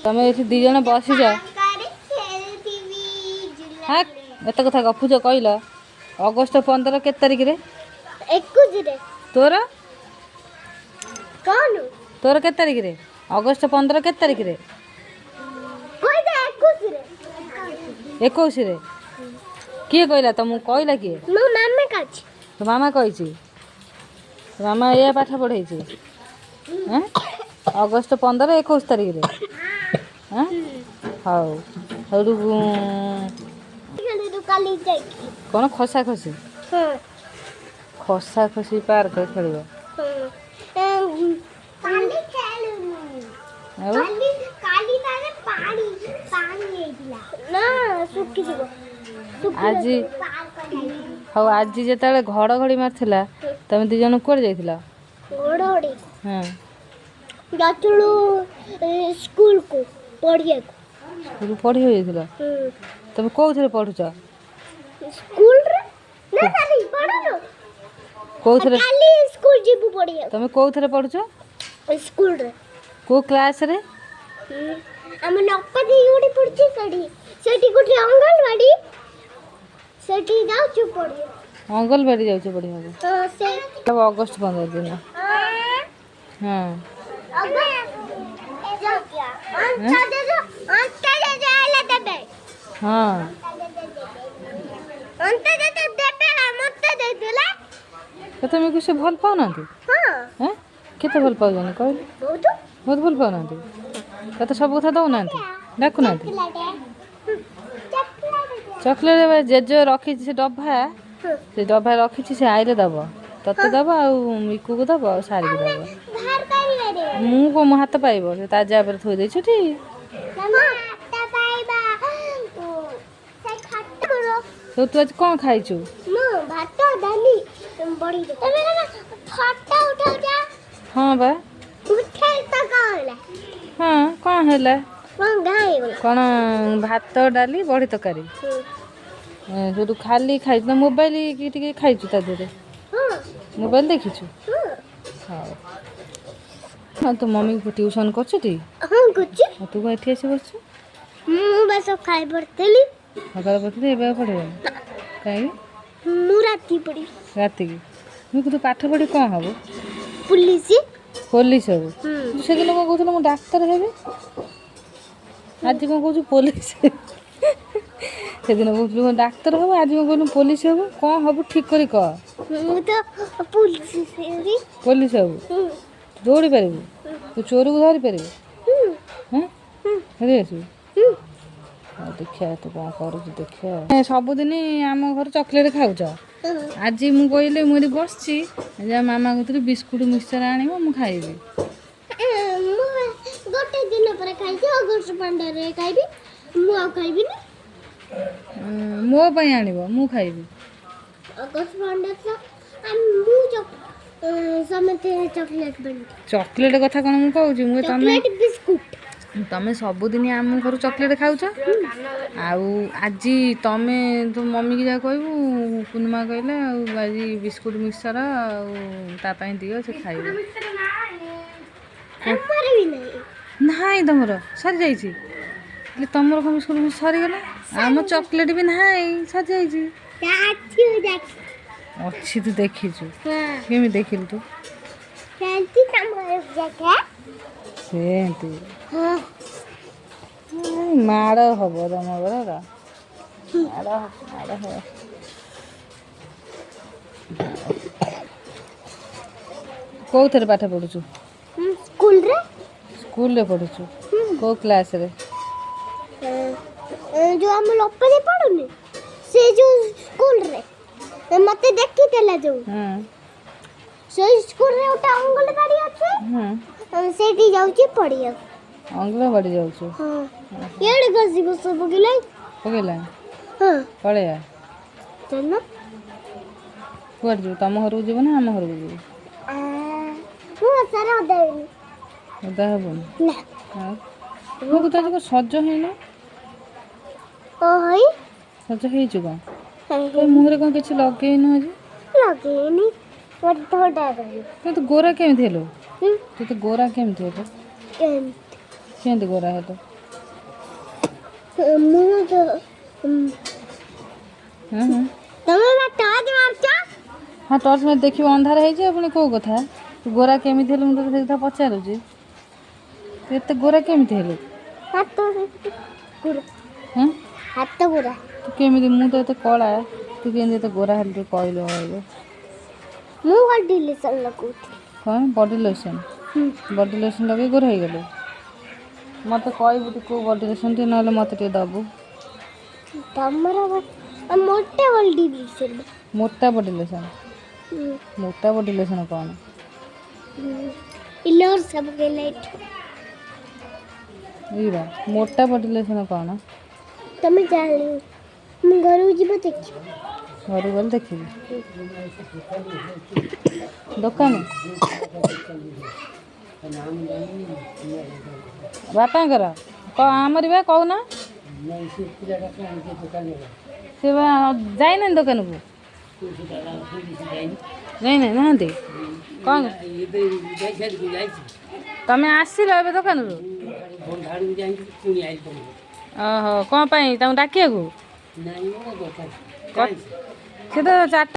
ତମେ ଏଠି ଦି ଜଣ ବସିଛ। ପାର୍କରେ ଖେଳୁଥିବି। ହଁ, ଏତେ କଥା ଗପୁଛ କହିଲ। ଅଗଷ୍ଟ 15 କେତେ ତାରିଖରେ? 21ରେ। ତୋର? କଣ? ତୋର କେତେ ତାରିଖରେ? ଅଗଷ୍ଟ 15 କେତେ ତାରିଖରେ? କହିଦେ, 21ରେ। 21ରେ? କିଏ କହିଲା ତମକୁ? କହିଲା କିଏ? ମୋ ମାମା କାଛି। ତୋ ମାମା କହିଛି? ତୋ ମାମା ଏଇଆ ପାଠ ପଢ଼େଇଛି? ଏଁ, ଅଗଷ୍ଟ 15 21 ତାରିଖରେ? ଆଁ, ହଉ, ସେଇଠୁ ଖେଳିଲୁ କାଲି ଯାଇକି। କ'ଣ ଖସା ଖସି? ହଁ। ଖସା ଖସି ପାର୍କରେ ଖେଳିବ? ହଁ, କାଲି ଖେଳୁନୁ। ଆଉ? କାଲି କାଲି ତାରେ ପାଣି ପାଣି ହେଇଥିଲା ନା, ଶୁଖିଯିବ। ଆଜି ପାର୍କ ଯାଇଥିଲି। ହଉ, ଆଜି ଯେତେବେଳେ ଘଡ଼ଘଡ଼ି ମାରିଥିଲା, ତମେ ଦି ଜଣ କୁଆଡ଼େ ଯାଇଥିଲ? ଘଡ଼ଘଡ଼ି? ହଁ। ଯାଇଥିଲୁ ସ୍କୁଲକୁ ପଢ଼ିବାକୁ। ସ୍କୁଲ ପଢ଼ିବାକୁ ଯାଇଥିଲ? ତମେ କୋଉଥିରେ ପଢ଼ୁଛ? ସ୍କୁଲରେ ନା, କାଲି ପଢ଼ୁନୁ। କୋଉଥିରେ? କାଲି ସ୍କୁଲ ଯିବୁ ପଢ଼ିବାକୁ। ତମେ କୋଉଥିରେ ପଢ଼ୁଛ? ସ୍କୁଲରେ। କୋଉ କ୍ଲାସରେ? ଆମ ଲପା ଦେଇ ଗୋଟେ ପଢୁଛି ସେଠି, ସେଠି ଗୋଟେ ଅଙ୍ଗନବାଡ଼ି, ସେଠି ଯାଉଛୁ ପଢ଼ିବାକୁ। ଅଙ୍ଗନବାଡ଼ି ଯାଉଛ ପଢ଼ିବାକୁ? ହଁ, ସେ ଅଗଷ୍ଟ 15 ଦିନ, ହଁ। ଦେବେ। ହଁ। ମତେ ଦେଇଥିଲା। ତମକୁ ସେ ଭଲ ପାଉନାହାନ୍ତି? ହଁ। ଏଁ, କେତେ ଭଲ ପାଉଛନ୍ତି କହିଲୁ? ବହୁତ। ବହୁତ ଭଲ ପାଉନାହାନ୍ତି? ତତେ ସବୁ କଥା ଦଉନାହାନ୍ତି, ଡାକୁନାହାନ୍ତି? ଚକୋଲେଟ୍ ଜେଜେ ରଖିଛି, ସେ ଡବା, ସେ ଡବା ରଖିଛି। ସେ ଆଇଲେ ଦବ, ତତେ ଦବ, ଆଉ ମିକୁକୁ ଦବ, ଆଉ ସାରିକୁ ଦବ। ବାହାର କରିପାରିବ? ମୁଁ କଣ, ମୋ ହାତ ପାଇବ? ସେ ତାଜା ଉପରେ ଥୋଇ ଦେଇଛି ଟି। ହାତ ପାଇବା ସେ ଖଟ। ତୁ ଆଜି କ'ଣ ଖାଇଛୁ? ମୁଁ ଭାତ, ଡାଲି, ବଢି। ତମେ ଫଟୋ ଉଠାଉଛ? ହଁ ବା। ଉଠେଇ ତ କଣ ହେଲା? ହଁ, କ'ଣ ହେଲା? କଣ ଗାଁ ହେଇଗଲା? କ'ଣ ଭାତ, ଡାଲି, ବଢ଼ି ତରକାରୀ ସେଠୁ ଖାଲି ଖାଇଛୁ ନା ମୋବାଇଲ କି ଟିକେ ଖାଇଛୁ ତା ଦେହରେ? ହଁ। ମୋବାଇଲ ଦେଖିଛୁ? ହଁ। ହଉ, ହଁ, ତୋ ମମି ଟ୍ୟୁସନ୍ କରୁଛୁ ଟି? ହଁ, କରୁଛି। ଆଉ ତୁ କ'ଣ ଏଠି ଆସି ବସିଛୁ? ମୁଁ ବା ସକାଳେ ପଢ଼ିଥିଲି। ସକାଳେ ପଢ଼ିଥିଲି, ଏବେ ଆଉ ପଢ଼ିବନି କାହିଁକି? ମୁଁ ରାତି ପଢ଼ିବି। ରାତିକି? ମୁଁ ତୁ ପାଠ ପଢ଼ି କ'ଣ ହବୁ? ପୁଲିସ। ପୋଲିସ ହବୁ? ତୁ ସେଦିନ କ'ଣ କହୁଥିଲୁ, ମୁଁ ଡାକ୍ତର ହେବି, ଆଜି କ'ଣ କହୁଛୁ ପୋଲିସ? ସେଦିନ କହୁଥିଲୁ କ'ଣ ଡାକ୍ତର ହବୁ, ଆଜି କ'ଣ କହୁଥିଲୁ ପୋଲିସ ହବୁ? କ'ଣ ହବୁ ଠିକ୍ କରି କହ। ମୁଁ ତ ପୁଲିସ ହେବି। ପୋଲିସ ହବୁ? ଦୌଡ଼ି ପାରିବୁ? ତୁ ଚୋରକୁ ଧରି ପାରିବୁ? ହଁ, ଧରି ଆସିବୁ? ହଉ, ଦେଖିବା ତୁ କ'ଣ କରୁଛୁ ଦେଖିବା। ସବୁଦିନ ଆମ ଘରେ ଚକୋଲେଟ୍ ଖାଉଛ, ଆଜି ମୁଁ କହିଲି, ମୁଁ ଏଠି ବସିଛି, ଯା ମାମା କହୁଥିଲି ବିସ୍କୁଟ୍ ମିକ୍ସଚର୍ ଆଣିବ, ମୁଁ ଖାଇବି। ମୁଁ ଗୋଟେ ଦିନ ପରେ ଖାଇଛି, ଅଗଷ୍ଟ 15ରେ ଖାଇବି, ମୁଁ ଆଉ ଖାଇବିନି। ମୋ ପାଇଁ ଆଣିବ, ମୁଁ ଖାଇବି। ଅଗଷ୍ଟ 15 ତ ମୁଁ ସମସ୍ତେ ଚକୋଲେଟ୍ ବାଣ୍ଟି। ଚକୋଲେଟ୍ କଥା କ'ଣ ମୁଁ କହୁଛି? ମୁଁ ତମେ ଚକୋଲେଟ୍ ବିସ୍କୁଟ। ତମେ ସବୁଦିନ ଆମ ଘରୁ ଚକୋଲେଟ୍ ଖାଉଛ, ଆଉ ଆଜି ତମେ ତୋ ମମିକି ଯାହା କହିବୁ, କୁନୁମା କହିଲେ ଆଉ ଆଜି ବିସ୍କୁଟ୍ ମିକ୍ସଚର୍ ଆଉ ତା ପାଇଁ ଦିଅ, ସେ ଖାଇବ। ଆମର ବି ନାହିଁ। ନାହିଁ, ତମର ସରିଯାଇଛି? ହେଲେ ତମର କ'ଣ ବିସ୍କୁଟ୍ ସରିଗଲା? ଆମ ଚକୋଲେଟ୍ ବି ନାହିଁ, ସରିଯାଇଛି। ଅଛି। ଅଛି, ତୁ ଦେଖିଛୁ? ହଁ। କେମିତି ଦେଖିଲୁ ତୁ? ସେମିତି ତମର ଜାଗା। ସେମିତି? ହଁ। ମାଡ଼ ହବ ତମ ଘରର, ମାଡ଼ ହବ, ମାଡ଼ ହବ। କୋଉଥିରେ ପାଠ ପଢ଼ୁଛୁ? ସ୍କୁଲରେ। ସ୍କୁଲରେ ପଢ଼ୁଛୁ? କୋଉ କ୍ଲାସରେ? ଯୋଉ ଆମ ଲପାରେ ପଢୁନି, ସେ ଯୋଉ ସ୍କୁଲରେ ମତେ ଦେଖିଥିଲା ଯୋଉ, ସେଇ ସ୍କୁଲରେ ଗୋଟେ ଅଙ୍ଗନବାଡି ଅଛି। ସେଇଠି ଯାଉଛି ପଢିବାକୁ। ଅଙ୍ଗନବାଡ଼ି ଯାଉଛୁ? ହଁ, ଇଆଡ଼େ ଘଷି ବସ ପକେଇଲା। ପକେଇଲା? ହଁ। ପଳେଇବା। ଚାଲ। କୁଆଡ଼େ ଯିବୁ? ତମ ଘରକୁ ଯିବୁ ନା ଆମ ଘରକୁ ଯିବୁ? ମୁଁ ସାରା ଓଦା ହେବିନି। ଓଦା ହେବୁନି? ନା। ଆଉ ମୁଁ ତ ଆଜି କ'ଣ ସଜ ହେଇନୁ? ଓ ହଇ। ସଜ ହେଇଛୁ କ'ଣ? ତୋ ମୁହଁରେ କ'ଣ କିଛି ଲଗେଇନୁ ଆଜି? ଲଗେଇନି, ମୋତେ ଥଣ୍ଡା ରହିବ। ତୁ ଗୋରା କେମିତି ହେଲୁ? ତୁ ତ ଗୋରା କେମିତି ହେଲୁ? କେମିତି? କେମିତି ଗୋରା ହେଲୁ? ମୁଁ ତ ହଁ ହଁ। ତମେ ବା ଟର୍ଚ୍ଚ ମାରୁଛ। ହଁ, ଟର୍ଚ୍ଚ ମାରି ଦେଖିବୁ, ଅନ୍ଧାର ହେଇଯିବ ପୁଣି। କେଉଁ କଥା, ତୁ ଗୋରା କେମିତି ହେଲୁ? ମୁଁ ତୋତେ ସେଇ କଥା ପଚାରୁଛି। ତୁ ଏତେ ଗୋରା କେମିତି ହେଲୁ? ହାତ ଗୁଡ଼ା। ହଁ। ହାତ ଗୁଡ଼ା। ତୁ କେମିତି, ମୁଁ ତ ଏତେ କଳା, ତୁ କେମିତି ଏତେ ଗୋରା ହେଲୁ ଟିକେ କହିଲୁ ଏବେ। ମୁଁ ବଡି ଲୋସନ୍ ଲଗାଉଥିଲି। କ'ଣ ବଡି ଲୋସନ୍? ବଡି ଲୋସନ୍ ଲଗେଇ ଗୋରା ହେଇଗଲୁ? ମୋତେ କହିବୁ ଟିକେ କେଉଁ ବଡି ଲୋସନ୍ ଟିକେ, ନହେଲେ ମୋତେ ଟିକେ ଦେବୁ। ତମର ମୋଟା ବଡି ଲୋସନ୍। ମୋଟା ବଡି ଲୋସନ୍? ମୋଟା ବଡି ଲୋସନ୍ କ'ଣ? ଇଲୋର ସବୁ ଲାଇଟ୍। ଏଇବା ମୋଟା ବଡି ଲୋସନ୍ କ'ଣ? ତମେ ଜାଣିବ, ମୁଁ ଘରକୁ ଯିବ ଦେଖିବ। ଘରକୁ ଗଲେ ଦେଖିବି। ଦୋକାନ ବାପାଙ୍କର ଆମରି ବା କହୁନ। ସେ ବା ଯାଇନାହାନ୍ତି ଦୋକାନକୁ, ଯାଇନାହିଁ ନାହାନ୍ତି। କ'ଣ ତମେ ଆସିଲ ଏବେ ଦୋକାନରୁ? ଓହୋ, କ'ଣ ପାଇଁ ତାଙ୍କୁ ଡାକିବାକୁ? ସେ ତ 4ଟା